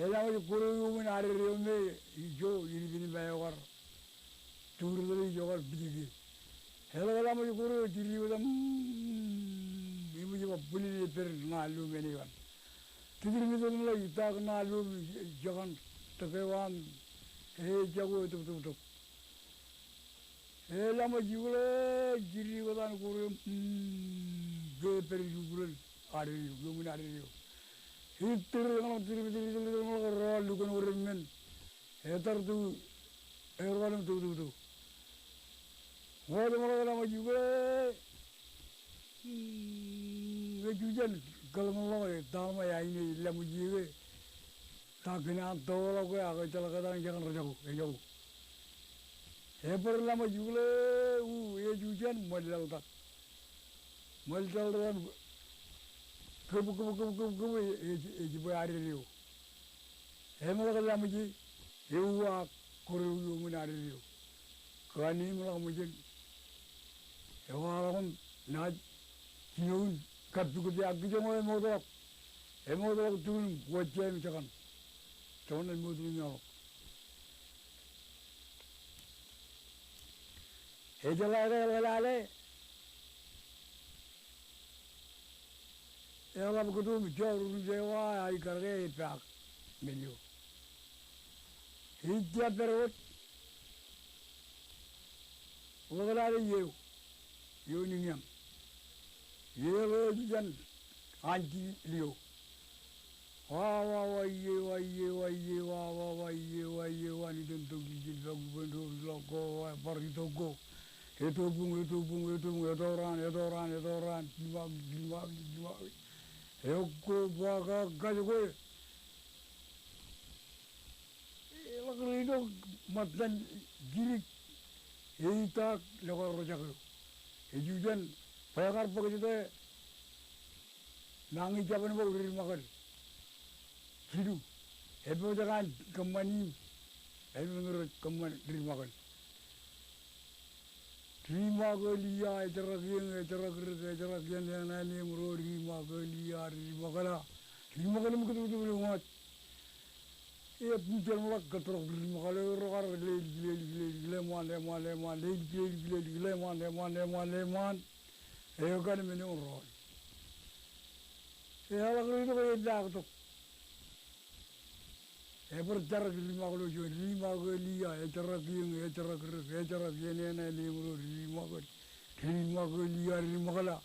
e laṃōj kor eo iuṃwin added eo me ijo, ilpin im aerro kar. Turōtōl ijo kar pijik ie. Eḷak laṃōj kor eo, titir metal, mm, eṃōj ba bwilin e pād ṇa lo men eo an. Titir metal ṃōḷak, itaak ṇa lo men eo an, tōk eo an, e jako, e tōptōptōp. E laṃōj ekwōle, jidik etan kor eo, mm, ke pād ijukkulen added eo, iuṃwin added eo. Itir eñḷọk, itir, itir, itir, itir eñḷọk, ro lukkuun wōt emān. Etar tu, erwal im tōptōptōp. Wōt eṃōḷak laṃōj ekwōle, mm, ej jujen kōḷmānḷọk e, ta ṃōj aine laṃōj ie ke. Ta kōn an tōḷọk ke ak ejjeḷọk etan jekōṇ rejako, ejako. Ebar laṃōj ekwōle, u, ej jujen ṃōl laḷtak. Ṃōl laḷtak, kōb, kōb, kōb, kōb, kōb, ej, ej bwe added eo. Eṃōḷak laṃōj e, euwaak kor eo iuṃwin added eo. Kōn eṃōḷak ṃōjin. Ewaḷọk im naaj jinoin kappukot e ak kijoñ eo emootḷọk. Emootḷọk turin wōjja im jekōṇ. Jekōṇ emootḷọk. Ejeḷā ke eḷak lale. Eḷap kōto im joor ri jewa, aikar ke epaak men eo. Ij jab pād wōt. Ḷōk lale iiō. Iiō niñiaṃ. Iiō ḷeo jujen anjilio. Wa, wa, wa, iiō, wa, iiō, wa, iiō, wa, wa, wa, iiō, wa, iiō, wa, niten tok jiljilimjuon, bwe en doon ḷọk ko, wa, bar itok ko. Eto buñ, eto buñ, eto buñ, eto raan, eto raan, eto raan, jiljilimjuon, jiljilimjuon, jiljilimjuon. Eokwe, bwe kakajoke. Eḷak ri itok ṃōttan jidik, eitaak lọke rojak eo. Ejujen, bwe kar bōk jete, Mañi jabōn bōk ri ṃakōl. Jilu. Epojak an kōṃṃan im. Epojak ri ṃakōl. Ri ṃakōl ia, ejerak ieñ, ejerak rik, ejerak ien, eṇ, eṇ, eṃ, ro, ri ṃakōl ia, ri ṃakōl a. Ri ṃakōl im kōtōptōp ilo ṃaat. Epijel ṃōḷak kōttoḷọk ri ṃakōl eo, erro kar lelik, lelik, lelik, leṃaan, leṃaan, leṃaan, lelik, lelik, lelik, leṃaan, leṃaan, leṃaan, leṃaan. Eo kaṇ men eo ro. Eḷak ri tok, eḷak tok. Ebar jarak ri ṃakḷo juon, ri ṃakḷo lia, ejarak iien, ejarak rik, ejarak iien eṇ, eṇ, eṃro, ri ṃakḷo, ri ṃakḷo lia, ri ṃakḷo,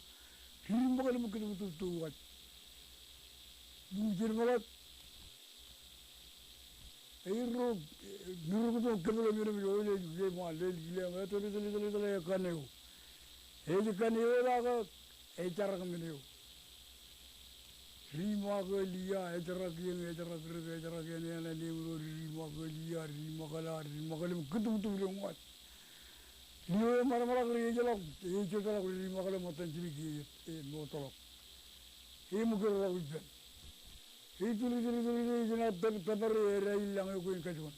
ri ṃakḷo im kōtōptōp to waj. Bujen ṃōḷat. Ej ro, ej ro kōtōptōp kōpḷe men eo ej ḷe, ej ḷe, ej kōn eo. Ej kōn eo ḷọk, ejarak men eo. Ri ṃakḷo lia, ejarak iien, ejarak rik, ejarak iien eṇ, eṇ, eṃro, ri ṃakḷo lia, ri ṃakḷo, ri ṃakḷo im kōtōptōp ilo ṃōj. Lio emaromaroñ ri ejjeḷọk, ejjeḷọk ri ṃakḷo ṃōttan jidik e, e, ṃootḷọk. Eṃōkaj ḷọk ippān. Ej tūrtūrtūr, ej jenaaj tōpar, tōpar, edaak ilañ eo kein kajuon.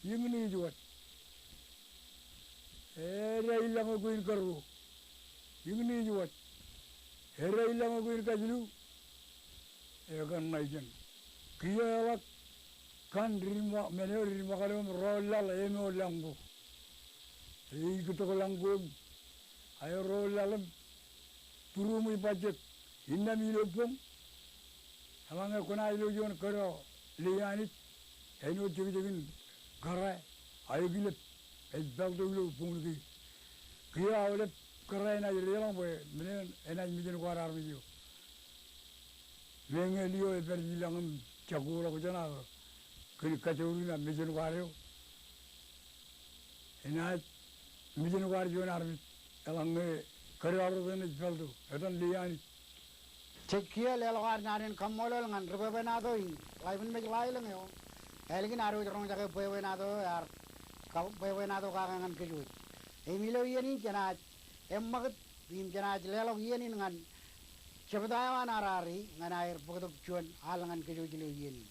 Eñin ej waj. Edaak ilañ eo kein karuo. Eñin ej waj. Edaak ilañ eo kein kajilu. Ekōn ṇa ijeṇ. Kiiō eḷak kōn ri ṃa-, men eo ri ṃakḷo im ro laḷ, eṃool lañ ko. Ej kōttok lañ ko im aer ro laḷ im būruṃ ej bajjek innām ilo boñ. Eḷaññe kwōnaaj lo juon kōdọ lei Anij, āinwōt jekjekin kōrā, aō kilep, ej pālto ilo boñōn kein. Kiiō aolep kōrā enaaj deḷọñ bwe men eṇ enaaj mejānkwaad armej eo. Meñe lio epād ilañ im jakkuḷọk jān aō kōn kajoor in aō mejānkwaad eo. Enaaj mejānkwaad juon armej eḷaññe kōdọ arro eṇ ej pālto, etan lei Anij. Jej kiiō leḷọk ad naan in kaṃṃoolol ñan ri bwebwenato in ḷaipin mej ḷaelōñ eo. Ālikin ad wōj roñjake bwebwenato eo ear ka-, bwebwenato kake ñan kōj wōj. Im ilo iien in jenaaj eṃṃakūt im jenaaj leḷọk iien in ñan jebta eo an Arari ñan aer bōktok juon al ñan kōj wōj ilo iien in.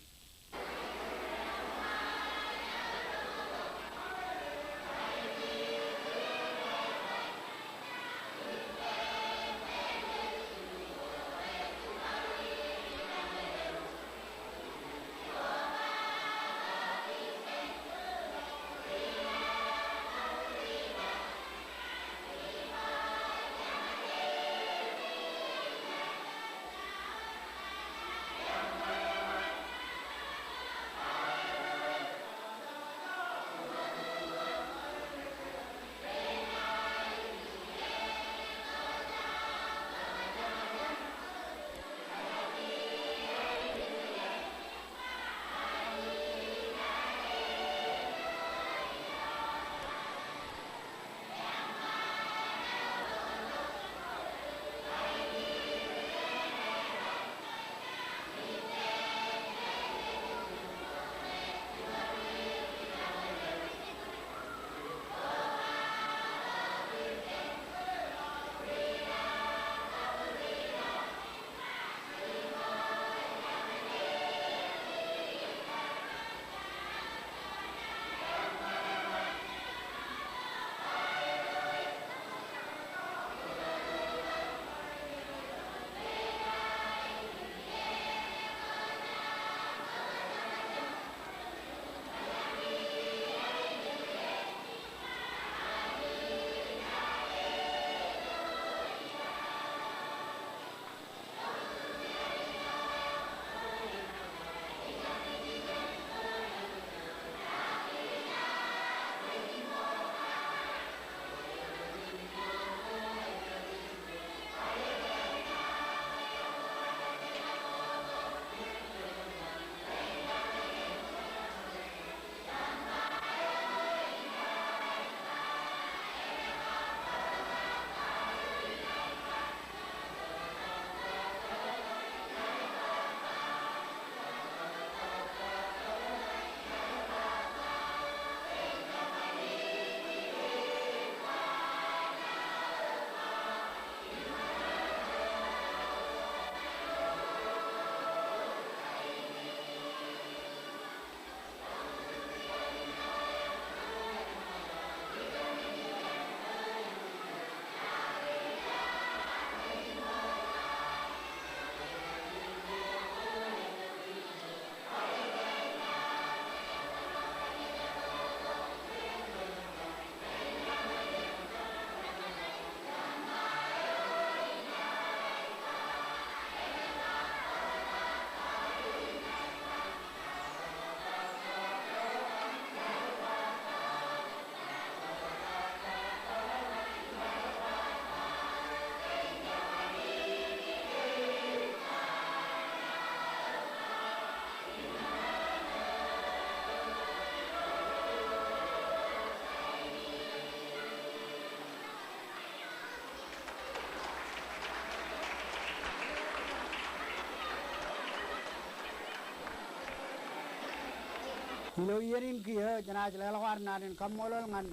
Ilo iien in kiiō jenaaj leḷọk ad naan in kaṃṃoolol ñan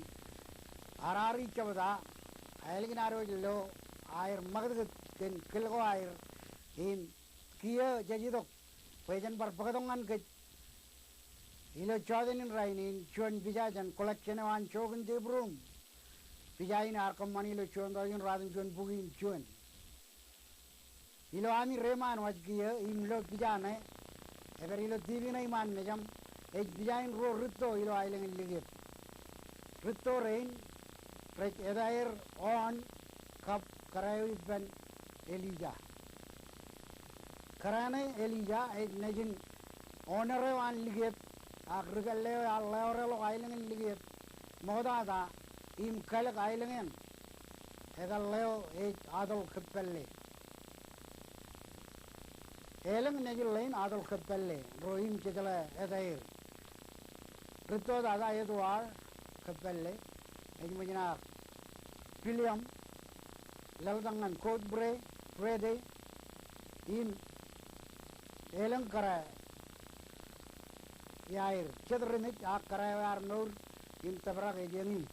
ad ri jebta ālikin ad wōj lo aer ṃakūtkūt kōn kōl ko aer im kiiō jej itok bwe jen bar bōktok ñan kōj ilo jota in rainin juon pija jān collection eo an Jochen de Brum. Pija in ear kōṃṃani ilo juon tọujin ruwatimjuon bukwi im juon. Ilo ami reiṃaan waj kiiō im ilo pija ṇe, ej pād ilo TV ṇe iṃaan mejaṃ, ej pija in ruo rūtto ilo aelōñ in Likiep. Rūtto rein rej eta er Oon kab kōrā eo ippān Elija. Kōrā ṇe Elija ej nejin owner eo an Likiep, ak ri pālle eo ear ḷeoreḷọk aelōñ in Likiep ṃoktata im kalōk aelōñ eṇ. Etal eo ej Atol Kōppālle. Elōñ nejin ḷein Atol Kōppālle, ro im jejeḷā eta er. Rūtto tata Edward Kōppālle, ej ṃōjin ak William, laḷtak ñan Godfrey, Brede, im elōñ kōrā iaer. Jet ri mej ak kōrā eo ear mour im tōprak ej eñin,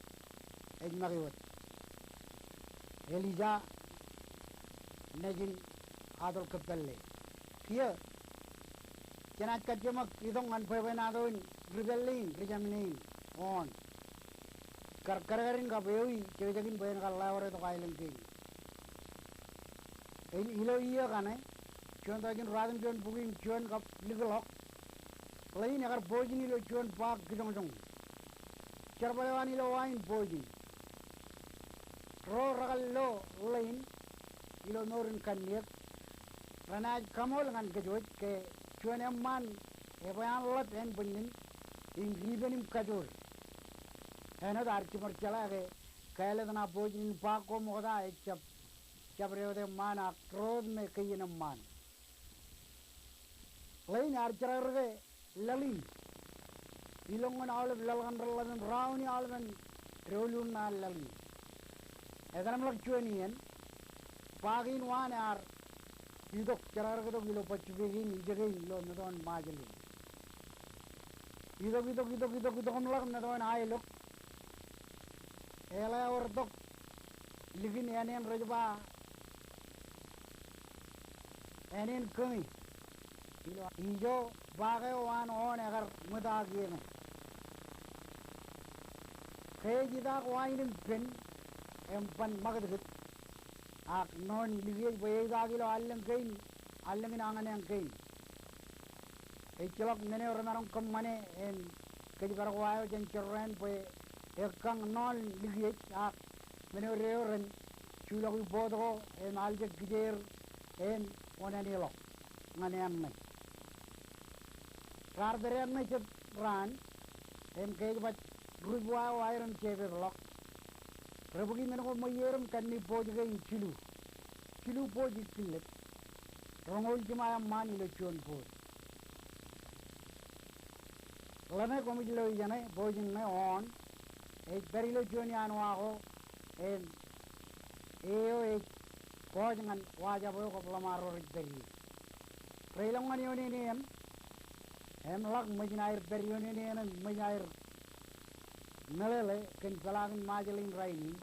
ej make wōt. Elija nejin Atol Kōppālle. Kiiō jenaaj kajjiṃak itok ñan bwebwenato in ri pālle in, ri jāmin in, Oon. Kar kadkadin kab ewi jekjekin bwe en kar ḷeoretok aelōñ kein. Ilo iiō kaṇe, juon tọujin ruwatimjuon bukwi im juon kab likḷọk, ḷein ekar pojin ilo juon baak kijoñjoñ. Jerbal eo an ilo wa in pojin. Ro rekar lo ḷein ilo mour in kanniōk renaaj kaṃool ñan kōj wōj ke juon eṃṃaan ebwe an ḷap ānbwinnen im dipen im kajoor. Āinwōt ad jiṃor jeḷā ke kāālōt ṇa pojin in baak ko ṃokta ejjab jabdewōt eṃṃaan ak ro wōt me kein eṃṃaan. Ḷein ear jerkakdike laḷ in. Ilọk ñan aolep laḷ kaṇ reḷḷap im raoni aolepen doulul ṇa laḷ in. Etan im ḷak juon iien, baak in waan ear itok, jerkakdike tok ilo Pacific in, ijekein ilo metoon Ṃajeḷ in. Itok, itok, itok, itok, itok im ḷak metoon Aelok. Eḷap ewōr tok likin āne eṇ rej ba āne eṇ Kōñe. Ilo ijo baak eo waan Oon ekar ṃōtaak ie ñe. Ke ej itaak wa in im pen im ban ṃakūtkūt. Ak ṇoon likiej bwe eitaak ilo allōñ kein, allōñ in añōneañ kein. Ejjeḷọk men eo remaroñ kōṃṃane im kōjparok wa eo jān jorrāān bwe ekkañ ṇoon likiej ak men eo deeo ren juḷọk iboot ko im aljek kijeer im onaneḷọk ñan eañ ṇe. Raar pād eañ ṇe jet raan im ke ej baj rup wa eo aer im jepeḷḷọk. Rebōki men ko ṃweier im kanniōk booj kein jilu. Jilu booj ikkillet. Roñoul jiṃa eṃṃaan ilo juon booj. Ḷeṇe koṃij lo ijeṇe, booj in ṇe Oon ej pād ilo juon iaan wa ko im e eo ej kọọj ñan wajab eo kab ḷōṃaro rej pād ie. Reilọk ñan ioon āne eṇ im ḷak ṃōjin aer pād ioon āne eṇ im ṃōj aer meḷeḷe kōn peḷaakin Ṃajeḷ in rainin.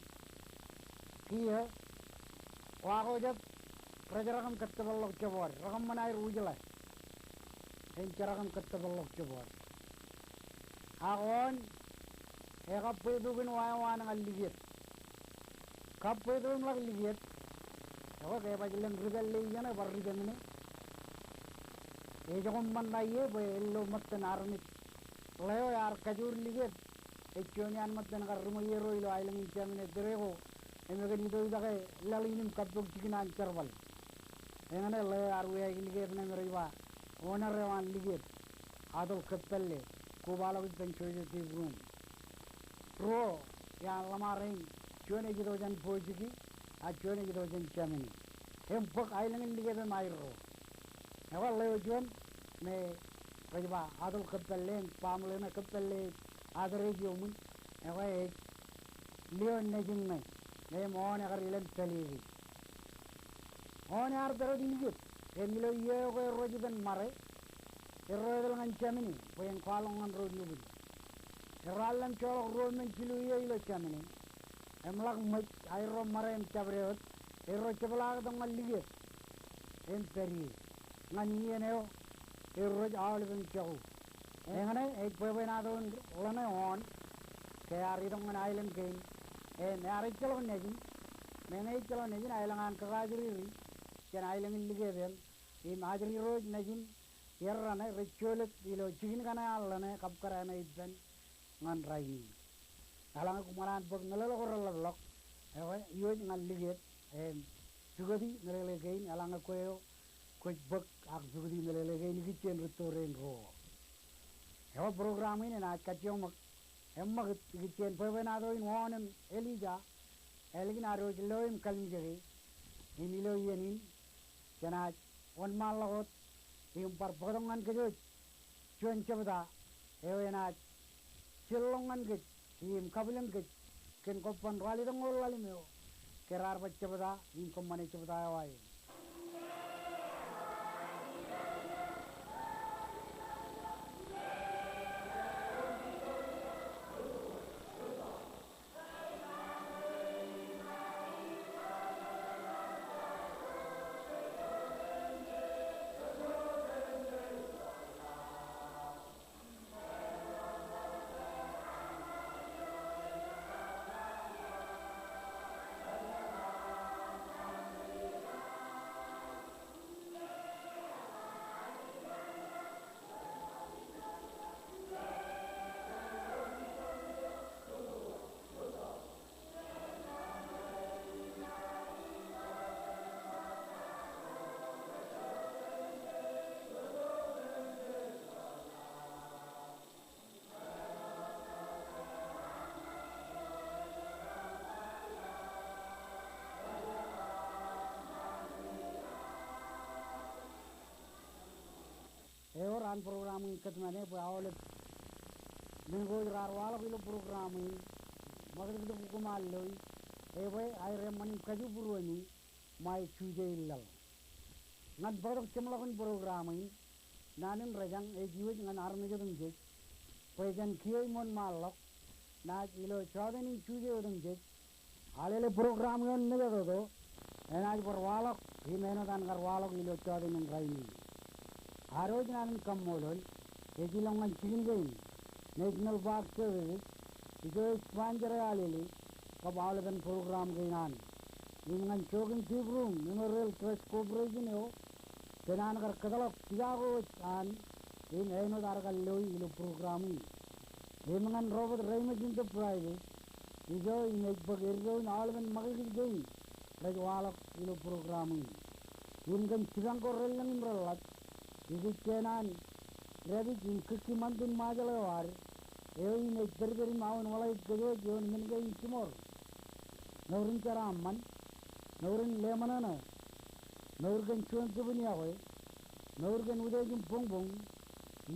Kiiō wa ko jet rejerak im kōttōpar ḷọk jebwad, rekōṃṃan aer wūjḷā im jerak im kōttōpar ḷọk jebwad. Ak Oon ekabbetok kōn wa eo an ñan likiep. Kabbweto im ḷak likiep. Ekwe ke ebaj lōñ ri pālle ijeṇe bar ri jāmine. Ej kōṃṃan ṇa ie bwe ilo ṃōttan armej ḷeo ear kajoor likiep. Ej juon iaan ṃōttan kar ri ṃweier ro ilo aelōñ in Jāmine tōre ko. Im ekōn ito itake laḷ in im kappok jikin an jerbal. Eñṇe ḷeo ear wiaik likiep ṇe me rej ba owner eo an likiep, Adolf Kōppālle, kobaḷọk ippān Joseph T. Broom. Ruo iaan ḷōṃaro in, juon ej ito jān Pojiki, ak juon ej ito jān Jāmine. Im bōk aelōñ in likiep im aerro. Ekwe ḷeo juon me rej ba Adolf Kōppālle, im baaṃle ṇe Kōppālle ej address ioṃwin. Ekwe ej Leo nejin ṇe, im Oon ekar ilōñ Pāleke. Oon ear pād wōt likiep, im ilo iiō ko erro ej ippān ṃare, Erro etal ñan Germany bwe en kwaḷọk ñan ro nukūd. Erro al ḷōmṇak joḷọk ruo men jilu iiō ilo Germany. Im ḷak ṃōj, a erro ṃare im jabdewōt, erro jepḷaaktok ñan likūt im pād ie. Ñan iien eo, erro ej aolepen jako. Eñṇe ej bwebwenato in ḷōṇe oon ke ear itok ñan aelōñ kein. Im ear ejjeḷọk nejin, meñe ejjeḷọk nejin aelōñ an kōkaajriri jān aelōñ in Likepeeḷ. Im ajri ro ej nejin errane rej jolōt ilo jikin kaṇe an ḷōṇe kab kōrā ṇe ippān ñan rainin. Eḷaññe koṃ kōṇaan bōk meḷeḷe ko reḷapḷọk, ekwe iwōj ñan likūt im pukoti meḷeḷe kein, eḷaññe kwe eo kwōj bōk ak pukoti meḷeḷe kein ikijjien rūtto rein ruo. Ekwe program in enaaj kajjioñ ṃōk, eṃṃakūt ikijjien bwebwenato in oon im Elija, ālikin ad wōj lo im kalimjeke. Im ilo iien in, jenaaj wōnṃaanḷọk wōt im bar bōktok ñan kōj wōj juon jebta eo enaaj jilḷọk ñan kōj im kabwilōñ kōj kōn kobban ralitōñoul ḷalem eo ke raar bar jebta im kōṃṃane jebta eo aer. Ewōr an program in kōtmāne bwe aolep men ko ej raar waḷọk ilo program in, ṃakūtkūt ko koṃ ar loi, ebwe aer eṃṃan im kajjitōk būruemi ṃae Juje in laḷ. Ñan bōktok jeṃḷọkin program in, naan in rōjañ ej iwōj ñan armej otemjej bwe jen kiiō im wōnṃaanḷọk naaj ilo jọteen in Juje otemjej. Alele program eo in mejatoto enaaj bar waḷọk im āinwōt an kar waḷọk ilo jọteen in rainin. Ad wōj naan in kaṃṃoolol ej ilọk ñan jikin kein, National Park Services, ijo ej sponsor e alele kab aolepen program kein an. Im ñan Joachim Deep Room Memorial Trust Corporation eo, kōn an kar kōtḷọk Chicago wōj an im āinwōt ad kar loi ilo program in. Im ñan Robert Reimers Enterprises, ijo im ej bōk eddo in aolepen ṃakūtkūt kein rej waḷọk ilo program in. Im kōn jipañ ko relōñ im reḷap ikijjien an dāpij im kūkki ṃantin Ṃajeḷ eo ad, eo im ej pedped im aolepen wōṇāān kōj wōj ioon men kein jiṃor. Mour in jeraaṃṃan, mour in leṃōṇōṇō, mour kōn juon jibwin iọkwe, mour kōn utiej im boñboñ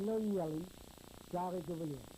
ilo iaḷ in, Jake Tupele.